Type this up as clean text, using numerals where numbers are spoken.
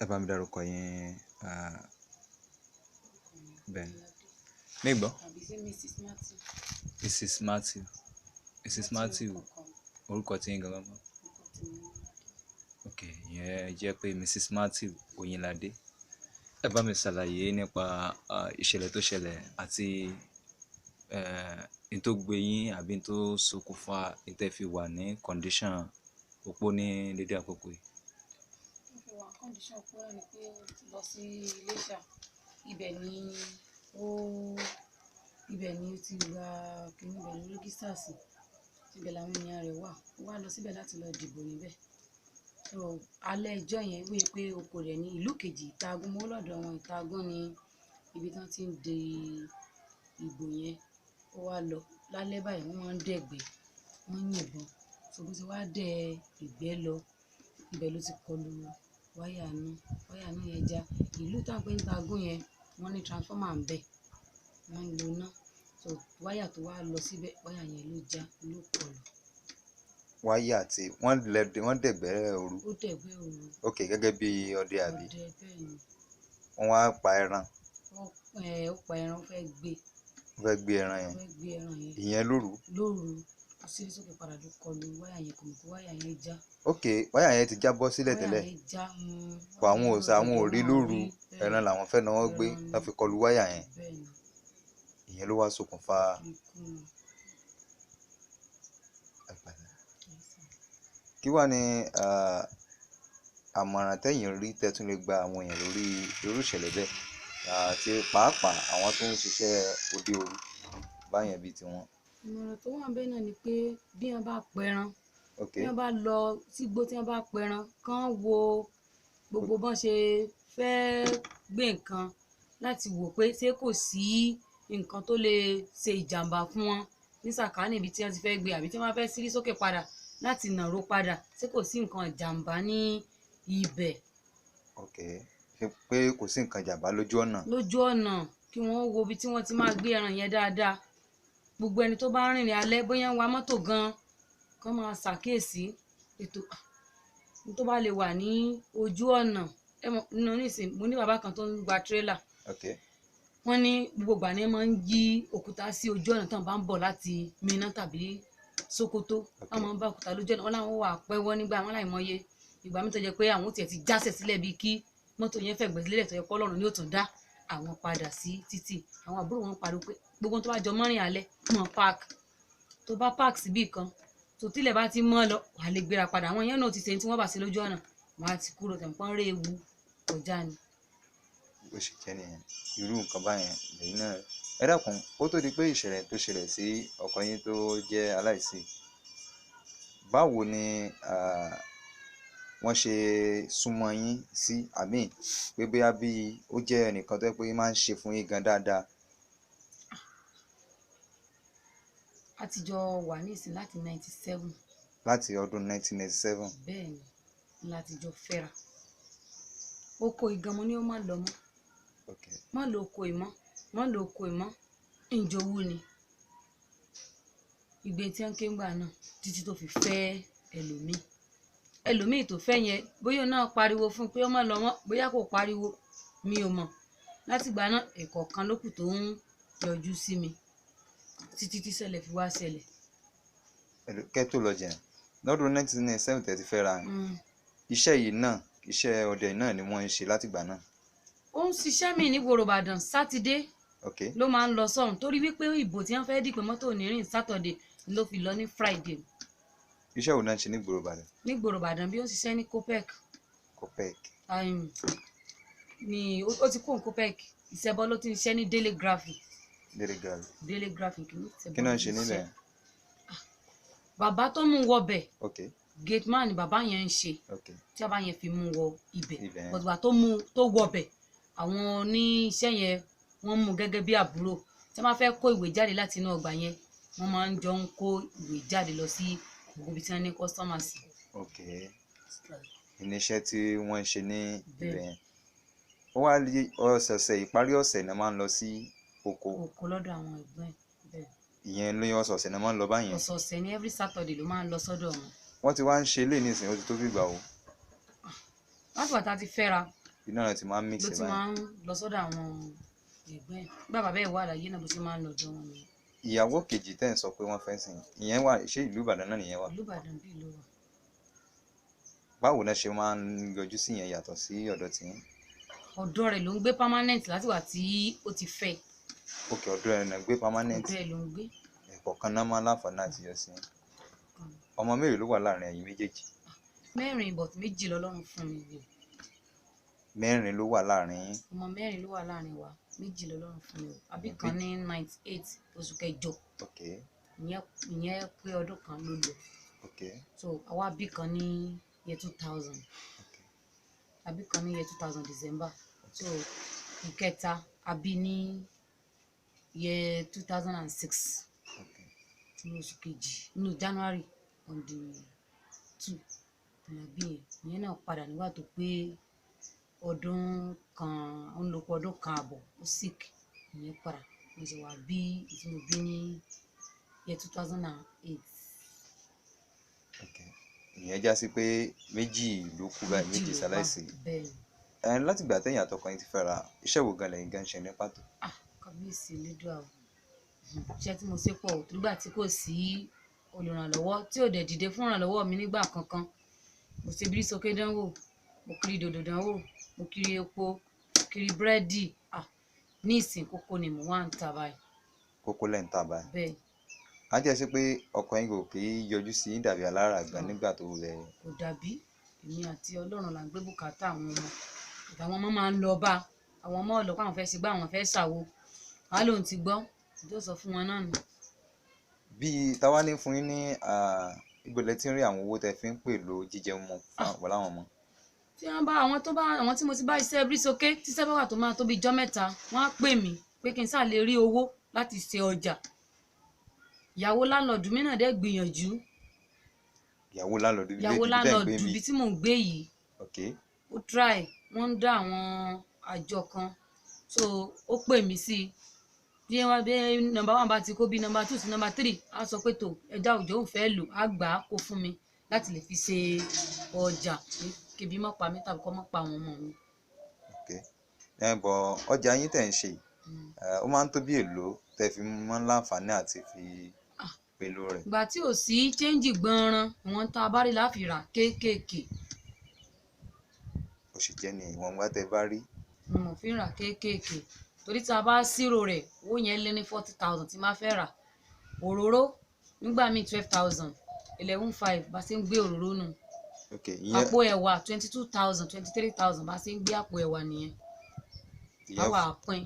Ẹ bá mi dárúkọ yín bẹ́ẹ̀ ni. Mi gbọ́. Àbí ṣé Mrs. Matthew? Mrs. Matthew. Mrs. Matthew, orúkọ tí yín gangan mọ́. Orúkọ tèmi ni Ok, ìyẹn jẹ́ pé Mrs. Matthew Oyinlade. Ẹ bá mi ṣàlàyé nípa ìṣẹ̀lẹ̀ tó ṣẹlẹ̀ àti n tó gbé yín àbí n tó ṣokùnfà n tẹ́ fi wà ní condition opó ní dédé àkókò yìí. Tó fi wà condition opó náà ni pé ó lọ sí Iléṣà. Ibẹ̀ ni ó ibẹ̀ ni ó ti gba kíní, ibẹ̀ ló register sí. Ibẹ̀ làwọn èèyàn rẹ̀ wà. Ó wá lọ síbẹ̀ láti lọ dìbò níbẹ̀. So alẹ́ ọjọ́ yẹn wí pé oko rẹ̀ ní ìlú kejì, Ìtagún, mọ́ lọ́dọ̀ wọn. Ìtagún ni ibi tí wọ́n ti ń di ìbò yẹn. Ó wá lọ lálẹ́ báyìí, wọ́n máa ń dẹ̀gbẹ́, wọ́n ń yìnbọn. So bó ti wá dẹ ìgbẹ́ lọ, ibẹ̀ ló ti kọlu wáyà iná. Wáyà iná yẹn já. Ìlú tá ń pè ní Ìtagún yẹn, wọ́n ní transformer ń bẹ̀, wọ́n ń lo iná. So wáyà tó wá lọ síbẹ̀, wáyà yẹn ló já, ló kọlù. Wáyà tí wọ́n lẹ wọ́n dẹ̀gbẹ́ òru. Ó dẹ̀gbẹ́ òru. Ok, gẹ́gẹ́ bí ọdẹ àbí? Ọdẹ bẹ́ẹ̀ ni. Wọ́n wá pa ẹran. Ó pa ẹran, ó fẹ́ gbé. Wọ́n fẹ́ gbé ẹran yẹn. Ó fẹ́ gbé ẹran yẹn. Ìyẹn lóru. Lóru, ó sírí sókè padà ló kọlu wáyà yẹn, kò mọ̀ pé wáyà yẹn já. Ok, wáyà yẹn ti jábọ́ sílẹ̀ Wáyà tẹ́lẹ̀. yẹn já. Kò àwọn òòṣà àwọn ò rí lóru, ẹran làwọn fẹ́ náwó gbé, Ẹran ni. tán fi kọlu wáyà yẹn. Bẹ́ẹ̀ ni. Ìyẹn ló wá ṣokùnfà ikú wọn. Ẹ pẹ̀lẹ́. Kí wá ni àmọ̀ràn tẹ́yin rí tẹ́ tún lè gba àwọn èèyàn lórí irú ìṣẹ̀lẹ̀ bẹ́ẹ̀, àti pàápàá àwọn tó ń ṣiṣẹ́ òde òru báyẹn bíi tiwọn? Ìmọ̀ràn tó wà ńbẹ̀ náà ni pé bí wọ́n bá pẹran, bí wọ́n bá lọ sígbó tí wọ́n bá pẹran, kán wo gbogbo bọ́n ṣe fẹ́ gbé nǹkan láti wò pé ṣé kò sí nǹkan tó lè ṣe ìjàmbá fún wọn ní sàkání ibi tí wọ́n ti fẹ́ gbé, àbí tí wọ́n bá fẹ́ sírí sókè padà láti nàró padà, ṣé kò sí nǹkan ìjàmbá ní ibẹ̀. Ok, ṣe pé kò sí nǹkan ìjàmbá lójú ọ̀nà. Lójú ọ̀nà, kí wọ́n wo ibi tí wọ́n ti máa gbé ẹran yẹn dáadáa. Gbogbo ẹni tó bá ń rìnrìn alẹ́, bóyá ń wa mọ́tò gan-an, kán máa ṣàkíyèsí ètò tó bá lè wà ní ojú ọ̀nà. Ẹ mọ̀ nínú nísìnyí, mo ní bàbá kan tó ń gba tírélà. Wọ́n ní gbogbo ìgbà ni wọ́n máa ń yí òkúta sí ojú ọ̀nà tán bá ń bọ̀ láti Minna tàbí Sókótó. Wọ́n máa ń bá òkúta lójú ọ̀nà, wọ́n láwọn wà pẹ́wọ́ nígbà wọn láìmọye ìgbà mi tó jẹ́ pé àwọn tiẹ̀ ti jásẹ̀ sílẹ̀ bíi kí mọ́tò yẹn fẹ̀gbẹ́ sílẹ̀, tó yẹ kọ́ Ọlọ́run ni ó tún dá àwọn padà sí títì. Àwọn àbúrò wọn pariwo pé gbogbo tó bá jọ mọ́rin alẹ́ mọ́ park, tó bá park síbì kan tó tílẹ̀ bá ti mọ́ lọ, wàá lè gbéra padà. Àwọn yẹn náà ti ṣe tí wọ́n bá sí lójú ọ̀nà, wọ́n á ti kúrò tẹ̀m̀pọ́n ré ewu kọjá ni. Bó ṣe jẹ́ nìyẹn, irú nǹkan báyẹn lẹ́yìn náà. Ẹ dákun, ó tó di pé ìṣẹ̀lẹ̀ tó ṣẹlẹ̀ sí ọkọ yín tó jẹ́ aláìsí, báwo ni wọ́n ṣe súnmọ́ yín sí, àmì pé bóyá bí ó jẹ́ ẹnìkan tó jẹ́ pé máa ń ṣe fún yín gan dáadáa? A ti jọ wà ní ìsìn láti 97. Láti ọdún 1997. Bẹ́ẹ̀ ni, láti jọ fẹ́ra. Oko ìgànmọ́ ni ó máa lọ mọ́. Má lo oko ìmọ̀, má lo oko ìmọ̀, ǹjọ́wú ni. Ìgbé tí wọ́n ké ńgbà náà títí tó fi fẹ́ ẹlòmíì. Ẹlòmíì tó fẹ́ yẹn, bóyá òun náà pariwo fún un pé ó má lọ mọ́, bóyá kò pariwo, mi ò mọ̀. Látìgbà náà, ẹ̀kọ̀ọ̀kan ló kù tó ń yọjú sí mi títí tí ṣẹlẹ̀ fi wá ṣẹlẹ̀. Kẹ́ tó lọ jìnnà, lọ́dún 1997 tẹ́ ti fẹ́ra yín, iṣẹ́ yìí náà, iṣẹ́ ọdẹ náà ni wọ́n ń ṣe látìgbà náà. Ó ń ṣiṣẹ́ mi ní gbòòrò Ìbàdàn, Sátidé ló máa ń lọ sọ́hùn, torí wípé ìbò tí wọ́n fẹ́ dì pé mọ́tò ò ní rìn Sátọ̀dé ló fi lọ ní Friday. Iṣẹ́ wo náà ń ṣe ní gbòòrò Ìbàdàn? Ní gbòòrò Ìbàdàn bí ó ń ṣiṣẹ́ ní Copec. Copec. Ni ó ti kó ní Copec, Ìṣẹ́bọ ló ti ń ṣiṣẹ́ ní Daily Graphic. Daily Graphic. Daily Graphic ní Ìṣẹ́bọ. Kí náà ń ṣe níbẹ̀? Bàbá tó mú wọbẹ̀, gate man ni bàbá yẹn ń ṣe. Tí bàbá yẹn fi mú wọ ibẹ̀. Bọ̀dùbà tó mú tó wọbẹ̀, àwọn oníṣẹ́ yẹn wọ́n mú gẹ́gẹ́ bí àbúrò. Tí wọ́n bá fẹ́ kó ìwé jáde láti inú ọgbà yẹn, wọ́n máa ń jọ ń kó ìwé jáde lọ sí gbogbo ibi tí wọ́n ní kọ́sítọ́mà sí. Ok, iléeṣẹ́ tí wọ́n ń ṣe ní ibẹ̀ yẹn. Ó wá lé ọ̀sẹ̀ọ̀sẹ̀, ìparí ọ̀sẹ̀ ni wọ́n máa ń lọ sí oko. Oko lọ́dọ̀ àwọn ẹ̀gbọ́n ẹ̀ bẹ́ẹ̀. Ìyẹn ní ọ̀sọ̀ọ̀sẹ̀ ni wọ́n máa ń lọ báyẹn. Ọ̀sọ̀ọ̀sẹ̀ ní every Saturday ló máa ń lọ sọ́dọ̀ wọn. Wọ́n ti wá ń ṣe eléyìí nísìnyí, ó ti tó fìgbà o. Láti wà tá a ti fẹ́ra, Iná náà ti máa ń mix Ló ẹ̀ ti báyìí. máa ń lọ sọ́dọ̀ àwọn ẹ̀gbọ́n ẹ̀. Nígbà bàbá ẹ̀ wà láyé náà, bó ṣe máa ń lọ ọ̀dọ̀ wọn nìyẹn. Ìyàwó kejì tẹ́ ń sọ pé wọ́n fẹ́ sìn, ìyẹn wà, ṣé ìlú Ìbàdàn náà nìyẹn wà? Ìlú Ìbàdàn bíi ló wà. Báwo náà ṣe máa ń yọjú sí yẹn yàtọ̀ sí ọ̀dọ̀ tiyín? Ọ̀dọ̀ rẹ̀ ló ń gbé permanent látìgbà tí ó ti fẹ́. Òkè, ọ̀dọ̀ ẹ̀ náà gbé permanent? Ọ̀dọ̀ ẹ̀ ló ń gbé. Ẹ̀kọ̀ọ̀kan náà máa ń láǹfààní àti yọ sí. Ọmọ mélòó ló wà láàrin ẹ̀yin méjèèjì? Mẹ́rin, but méjì lọ́lọ́run fún mi wò. Mẹ́rin ló wà láàrin yín? Ọmọ mẹ́rin ló wà láàrin wa, méjì lọ́lọ́run fún mi wò. Àbí kan ní 98, oṣù kẹjọ. Ìyẹn pé ọdún kan ló lò. So àwa bí kan ní year 2000. Àbí kan ní year 2000 December. So ìkẹta àbí ní year 2006, ní oṣù kejì, nínú January on the 2 ní àbí yẹn. Ìyẹn náà padà nígbà tó pé ọdún kan, ó ń lò pọ̀ ọdún kan àbọ̀, ó sick, ìyẹn padà. Mo sì wá bí tí mo bí ní year 2008. Ok, ìyẹn já sí pé méjì ló kú báyìí, méjì ló wà, ṣaláìsí. Bẹ́ẹ̀ ni. Ẹ láti ìgbà tẹ́yin àtọkọ yín ti fẹ́ra, iṣẹ́ wo gan lẹ̀yin gan ń ṣe ní pàtó? Ah, kábíyèsí Elédùà o! Iṣẹ́ tí mo ṣe pọ̀ o, nígbà tí kò sí olùrànlọ́wọ́ tí ò dẹ̀ dìde fún ìrànlọ́wọ́ mi nígbà kankan. Mo ṣe bírísókè dánwò, mo kiri dòdò dánwò, mo kiri epo, mo kiri búrẹ́dì. Ah, ní ìsìn, kókó ni mò ń wá ń ta báyìí. Kókó lẹ́ ń tà báyìí? Bẹ́ẹ̀. Á jẹ́ sí pé ọkọ yín kò kì í yọjú sí yín dàbí alára gan nígbà tó rẹ̀? Kò dàbí. Èmi àti Ọlọ́run là ń gbé bùkátà àwọn ọmọ. Àwọn ọmọ máa ń lọ bá àwọn ọmọ ọlọ́pàá, àwọn fẹ́ ṣe gbá, àwọn fẹ́ ṣàwo, wàá lóun ti gbọ́ tó sọ fún wọn náà nù. Bíi táwa ní fún yín ní ibo lẹ ti ń rí àwọn owó tẹ fi ń pèlò jíjẹ mọ fún àwọn láwọn ọmọ? Tí wọ́n bá àwọn tó bá àwọn tí mo ti bá iṣẹ́ bírísókè, tí iṣẹ́ bá wà tó máa tó bí ijọ́ mẹ́ta, wọ́n á pè mí pé kí n sáà lè rí owó láti ṣe ọjà. Ìyàwó landlord mi náà dẹ̀ gbìyànjú. Ìyàwó landlord ibi Ìyàwó tẹ́ ń gbé landlord bí? Ibi tí mò ń gbé yìí. Ó try, wọ́n ń dá àwọn àjọ kan, so ó pè mí sí i. Bí wọ́n bí number one bá ti kó bí number two sí number three, á sọ pé tó ẹja òjò òun fẹ́ lò á, gbà á kó fún mi láti lè fi ṣe ọjà, kébi má pa mí tàbí kọ́ má pa àwọn ọmọ mi. Ok, ẹ bọ ọjà yín tẹ̀ ń ṣe yìí, ó máa ń tó bí èlò tẹ́ fi máa ń láǹfààní àti fi pèlò rẹ̀? Ìgbà tí ò sí change gbọ̀nran, ìwọ̀n tá a bá rí la fi rà kéékèèké. Ó sì jẹ́ ní ìwọ̀nba tẹ́ bá rí. Ni mo fi ń rà kéékèèké, torí tá a bá ṣírò rẹ̀, owó yẹn lé ní 40,000 tí máa fẹ́ rà. Òróró nígbà míì 12,000, 11,500, bá ṣe ń gbé òróró nù. Ok, ìyẹn Àpò ẹ̀wà 22,000, 23,000, bá ṣe ń gbé àpò ẹ̀wà nìyẹn. Ìyẹn Àwa pín.